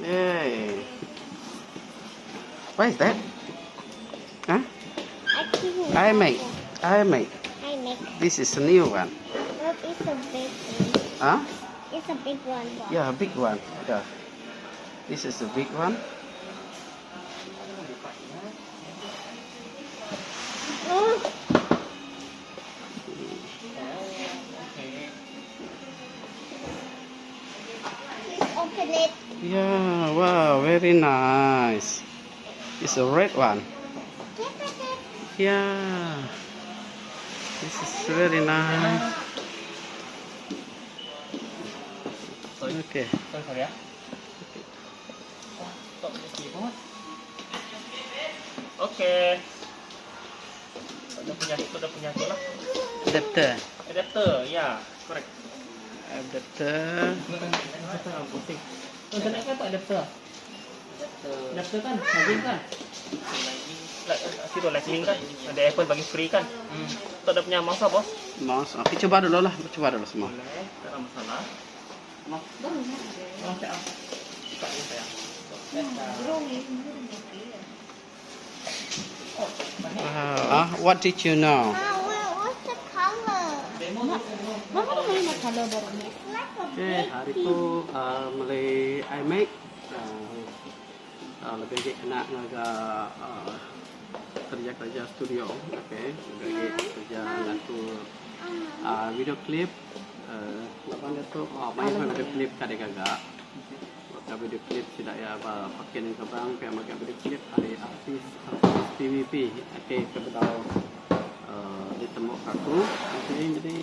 Yay. What is that? Huh? I I make. I make. I make. This is a new one. Look, it's a big one. Huh? It's a big one. Bob. Yeah, a big one. Yeah. This is a big one. Oh, please open it. Yeah, wow, very nice. It's a red one. Get it. Yeah. This is very nice. Sorry. Okay. Sorry, sorry ya. Wah, tok punya keyboard. Oke. Tok punya, tok punya tu lah. Adapter. Adapter, ya, correct. Adapter. Pusing. Internet kan tak adapter? Adapter kan, charging kan? Situ lightning kan? Ada Apple bagi free kan? Tak ada punya mouse lah, bos? Mouse. Okey, cuba dulu lah. Cuba dulu semua. Boleh, tak ada masalah. Mouse. Mouse saya. Tak ni saya. Wow. Ah, what did you know? Ah, well, what's the color? Mama tu mana color baru ni? It's like a Okey, big hari tu beli iMac lebih lagi kena ngaga kerja-kerja studio. Okey, lebih lagi kerja ngatur video klip. Laban dia tu oh, main video klip kadang gagak. Maka video klip sida ya ba pakai ni kabang pia maka video klip hari artis artis PVP. Okey, kebedau ditemu aku. Okey, jadi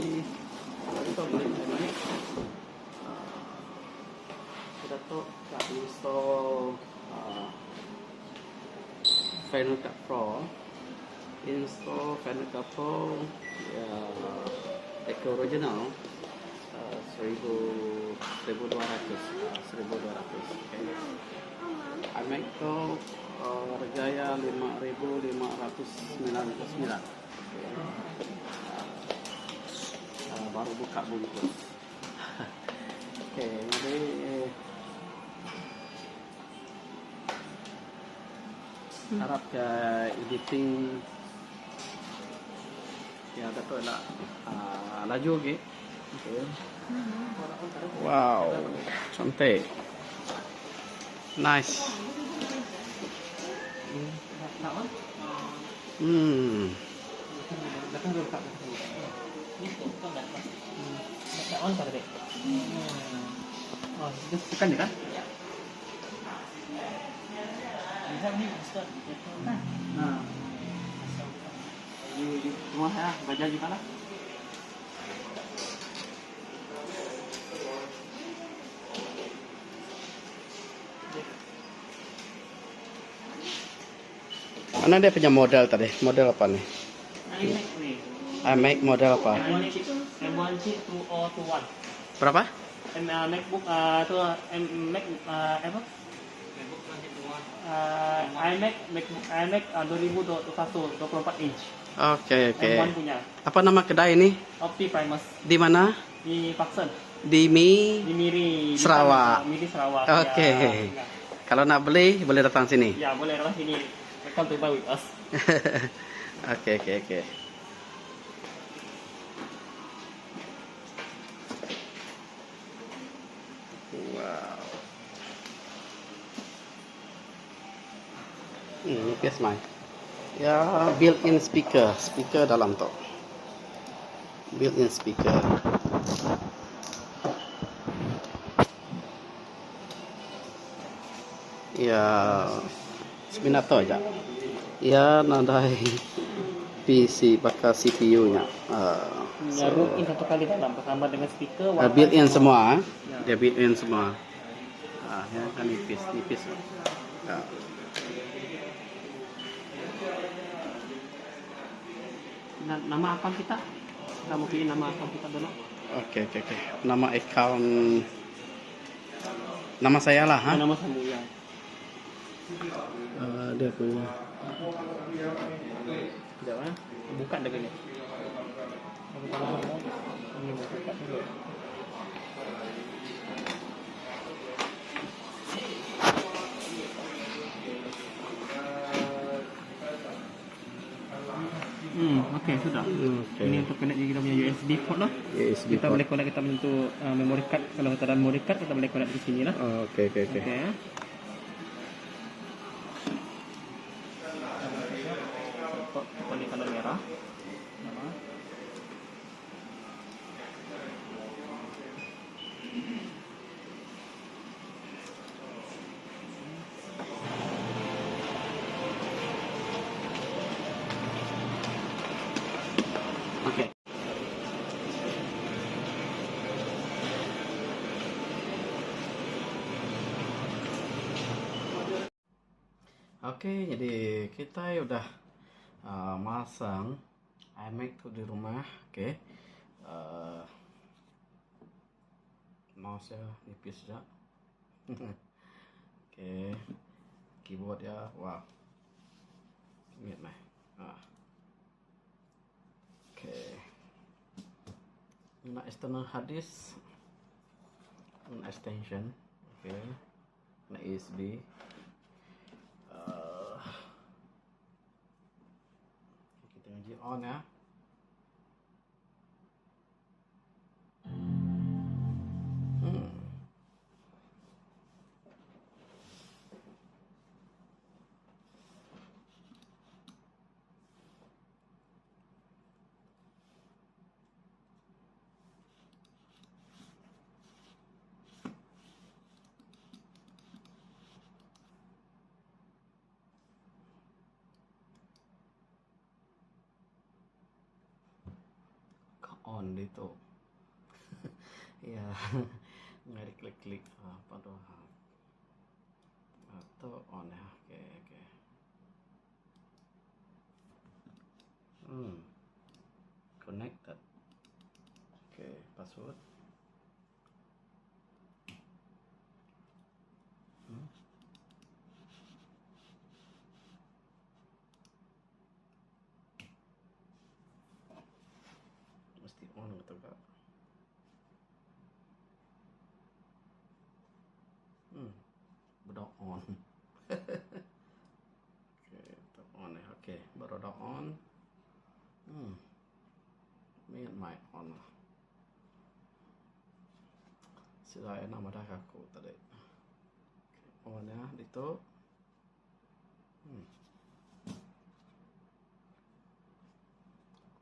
tu beli iMac. Kita tu kat install Final Cut Pro. Install Final Cut Pro ya, Eco original 1000 1200 1200 okay. iMac tu harga ya 5599. Okay. Baru buka bungkus. Okey, jadi harap ke editing ya dapat lah laju lagi. Okay. Wow, cantik. Nice. Belakang dulu, Kak. Ni tu, kau dah plastik. Nak on tak tadi? Oh, just tekan je kan? Ya. Bisa ni start kan? Ha. You, you, semua saya baca juga lah. Mana dia punya model tadi? Model apa nih? iMac ni. iMac model apa? M1 chip, M1 chip 2021. Berapa? M MacBook tu M Mac apa? iMac MacBook iMac 2021 24 inch. Okey, okey. M1 punya. Apa nama kedai ini? Opti Primus Di mana? di Parkson, Di Mi. di Miri, di Sarawak. Miri Sarawak. Okey. Ya, Kalau nak beli boleh datang sini. ya, boleh datang sini. Welcome to buy with us. Okey, okey, okey. Wow. Nipis mai. Ya, built-in speaker, speaker dalam tu. Built-in speaker. Ya, seminat tu aja. Ya, nadai PC bakal CPU-nya. Ya, So, in satu kali dalam bersama dengan speaker. Built-in semua. Eh? Ya. Dia built-in semua. Ah, ya kan nipis, nipis. Ya. Nama akun kita? Kita mau pilih nama akun kita dulu. Okey, okey, okey. Nama akaun nama saya lah, ha? Nama kamu ya. Dia punya. Sekejap eh. Buka dah ni. Ini mau buka dulu. Okey, sudah. Okey. Ini untuk connect kita punya USB port lah. USB Kita port. boleh connect kita punya untuk memory card. Kalau kita ada memory card, kita boleh connect di sini lah. Oh, okey okey okey. Okey. Port boleh color merah. Nama. Okey. Okey, jadi kitai udah uh, masang iMac tu di rumah, okey. Uh, mouse ya nipis aja. Okey. Keyboard ya, wow. Mit meh. Ah. Okey. Ngena external hard disk. Ngena extension. Okey. Ngena USB. Uh, kita uji on ya. Hmm. Ka on ditu. Iya ngagai diklik-klik apa tu tu on ya. Okey okey. Hmm. Connected. Okey, password. Hmm. Mesti on ke tu kak. Hmm. Bedau on. Okey, tu on eh. Okey, baru dah on. Hmm. Mingat mic on lah. Sida iya madah ka aku tadi. Okey, on ya ditu. Hmm.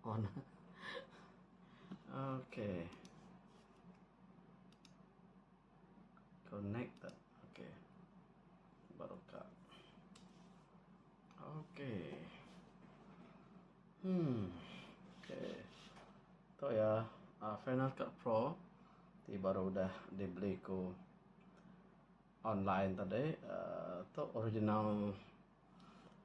On. Okey. Connected. Okey. Baru ka. Okey. Hmm. Okey. Tu ya uh, Final Cut Pro ti baru udah dibeli ku online tadi uh, tu original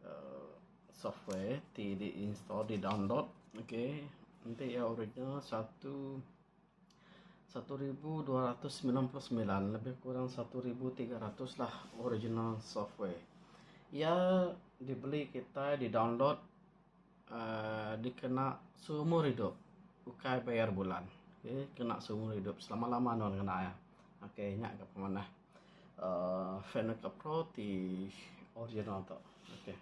uh, software ti di install di download okey enti iya original satu 1299 lebih kurang 1300 lah original software. Iya dibeli kitai di download uhh dikena seumur idup ukai bayar bulan. Okay kena seumur idup selama lama nuan ngena iya. Okay nya ga pemanah uhh Final Cut Pro ti original tu. Okay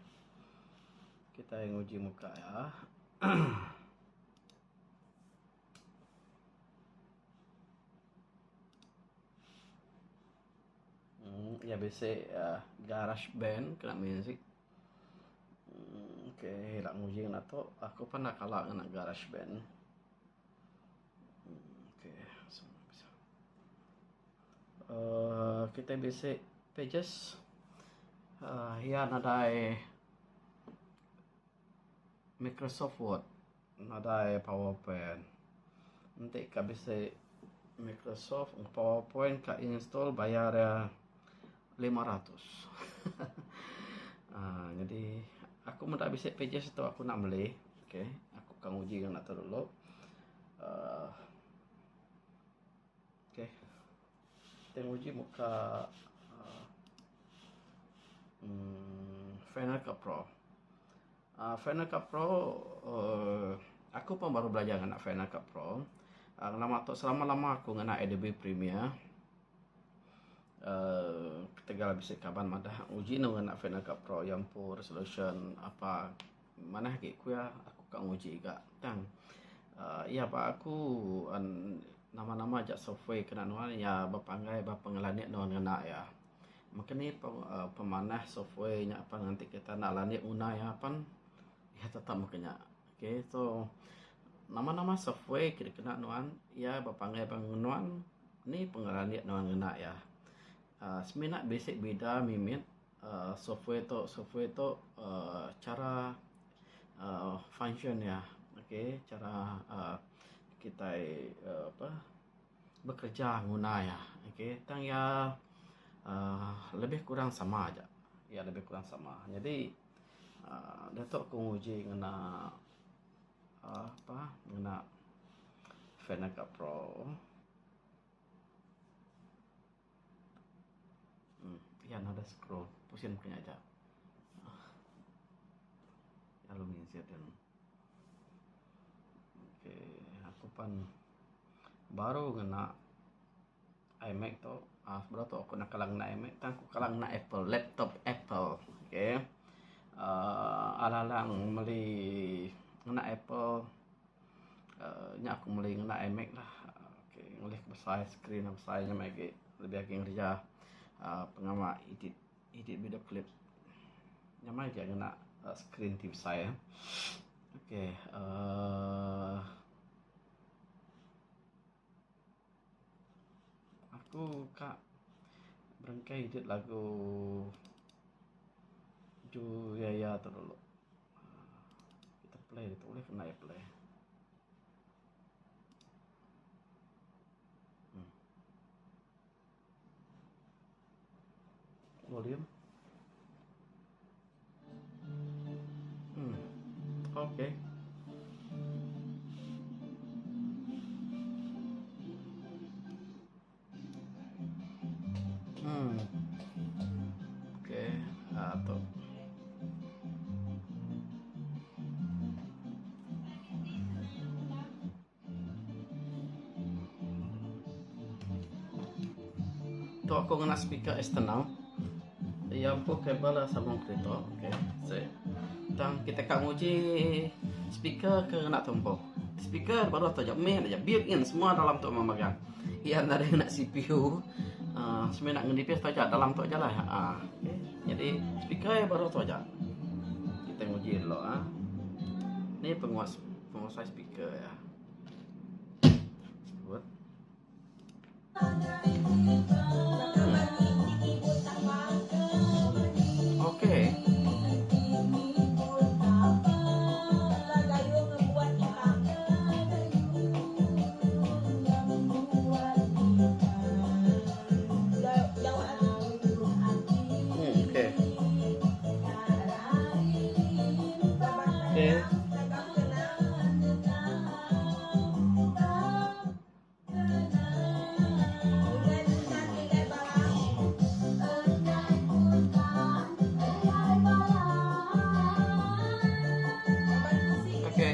kitai nguji muka iya. Uhh iya bisi garage band kena music. Uhh okay ila nguji ngena tu aku pun enda kala ngena garage band. Uhh okay uhh kitai bisi pages uhh iya nadai Microsoft Word nadai PowerPoint. Enti ka bisi Microsoft PowerPoint ka install bayar iya 500 uhh nyadi aku meda bisi pages tu aku nak meli okay aku ka nguji ngena tu dulu uhh okay ti nguji muka uhh Final Cut Pro. Uhh Final Cut Pro uhh aku pun baru belajar ngena Final Cut Pro. Uhh ngelama tu selama lama aku ngena Adobe Premiere uhh ketegal bisi kaban madah uji ne ngena Final Cut Pro iya empu resolution apa manah agi ku iya. ka nguji ga. Tang uhh iya ba aku nama nama aja software kena nuan iya bepanggai ba pengelanik nuan ngena iya. Maka ni pemanah software nya pan nganti kita enda landik nguna iya pan iya tetap meh kinya. Okay so nama nama software ke dikena nuan iya bepanggai ba nuan ni pengelanik nuan ngena iya. uhh Semina bisi bida mimit uhh software tu software tu uhh chara uhh function iya okay chara uhh kitai uhh ape bekerja nguna iya okay tang iya uhh lebih kurang sama aja iya lebih kurang sama jadi uhh diatu ku nguji ngena uhh apa ngena Final Cut Pro. Iya nadai scroll pusin ku nya aja. Lalu nginsit en. Okay aku pan baru ngena iMac tu uhh sebedau tu aku kala ngena iMac tang aku kala ngena Apple laptop Apple okay uhh alang alang meli ngena Apple uhh nya aku meli ngena iMac lah. Okay ngalih besai screen besai nyamai agi lebih agi ngereja uhh pengawa edit edit video clip. Nyamai aja ngena screen ti besai. Okay uhh aku ka berengkai edit lagu Juyaya tu dulu. Kita play tu ulih kena iya play. Volume. Hmm. Okay. Hmm. Okay. Ah, tu. Tu aku ngena speaker external. Iya empu kabel iya sambung kerita. Okay. Sik. Tang kita ka nguji speaker ke ngena tu empu. Speaker baru tu aja mih aja built in semua dalam tu memagang. Iya nadai ngena CPU. Uh, semina ngenipis tu aja dalam tu aja lah. Uh, okay. Jadi speaker iya baru tu aja. Kita nguji dulu ah. Ni penguas penguasai speaker ya. Sebut. Okey. Hmm, okey. Okey. Okey.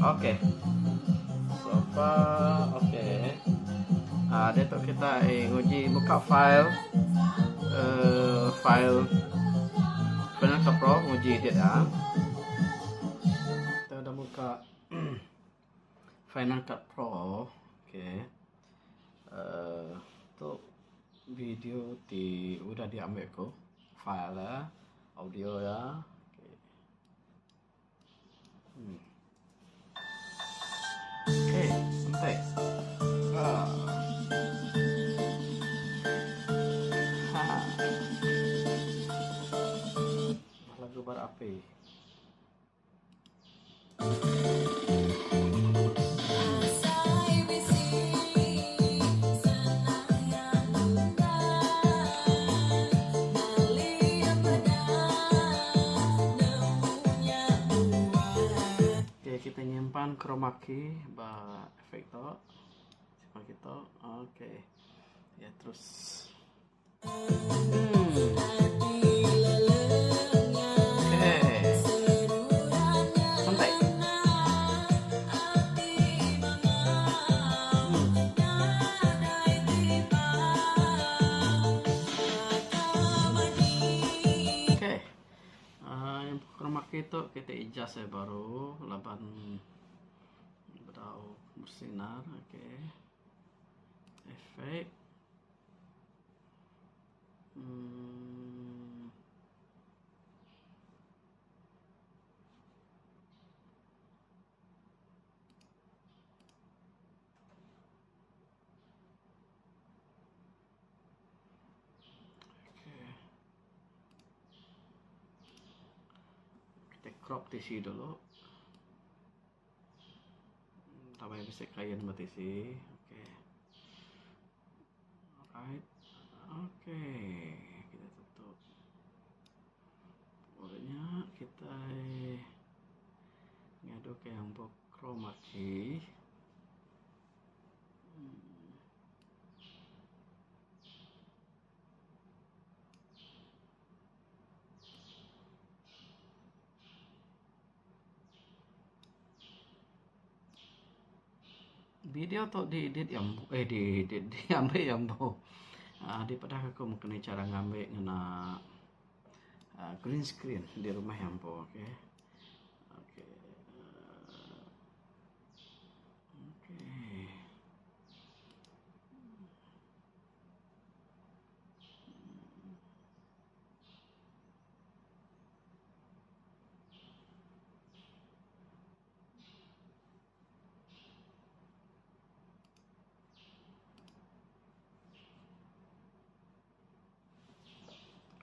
Okay. So far, okay. Ah, dia tu kita eh, nguji buka file. Uh, file Final Cut Pro nguji dia dah. Kita dah buka Final Cut Pro. Okay. Uh, tu video ti udah diambil ku file ya, audio ya. Okay. Hmm. Okay, sampai. Ah. Ha. Lagu bara api. Okay, kita nyimpan chroma key ba efek tu. Simpan kita. Okay. Ya terus. Hmm. key tu kita adjust iya baru laban bedau bersinar okay. Effect uhh. Kita crop tisi dulu. Tambah bisi kain ba tisi. Okey. Alright. Okey, kita tutup. Udah nya kita ngadu ke yang chroma key. Video tu diedit iya empu eh diedit diambi iya empu uhh dipadah aku mung keni cara ngambi ngena uhh green screen di rumah iya empu okay. Okay uhh okay.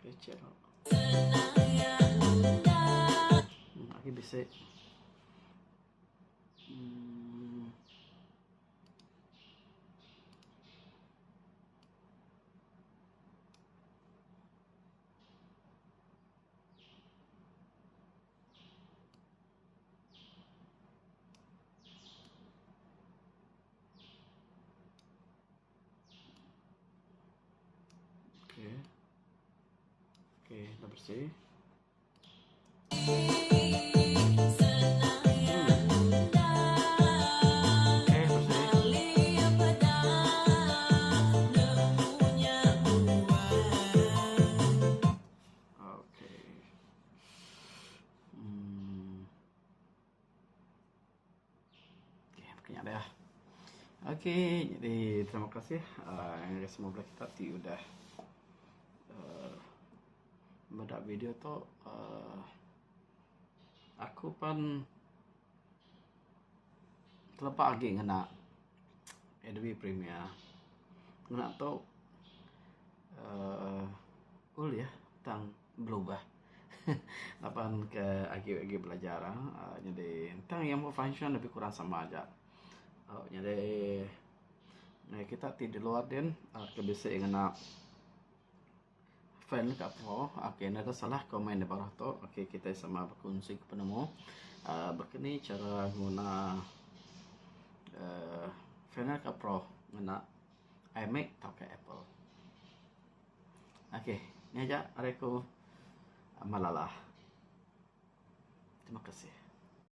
Kecil. Agi bisi. Hmm. Okey. Okey, dah bersih. Okey, bersih. Okey. Hmm. Okey, baka nya deh. Okey, jadi terima kasih uh, ngagai semua bala kita ti udah uh, meda video tu uh, aku pan teleba agi ngena Adobe Premiere. Ngena tu uhh ulih tang berubah laban ke agi agi belajar uhh nyadi tang iya mung function lebih kurang sama aja. Uhh nyadi kita ti di luar din ke bisi ngena Final cut pro ok enda salah komen da baruh tu ok kitai sama bekunsi ke penemu uhh baka ni cara nguna uhh final cut pro ngena iMac tauka Apple. Ok nya aja ari aku Malala. Terima kasih.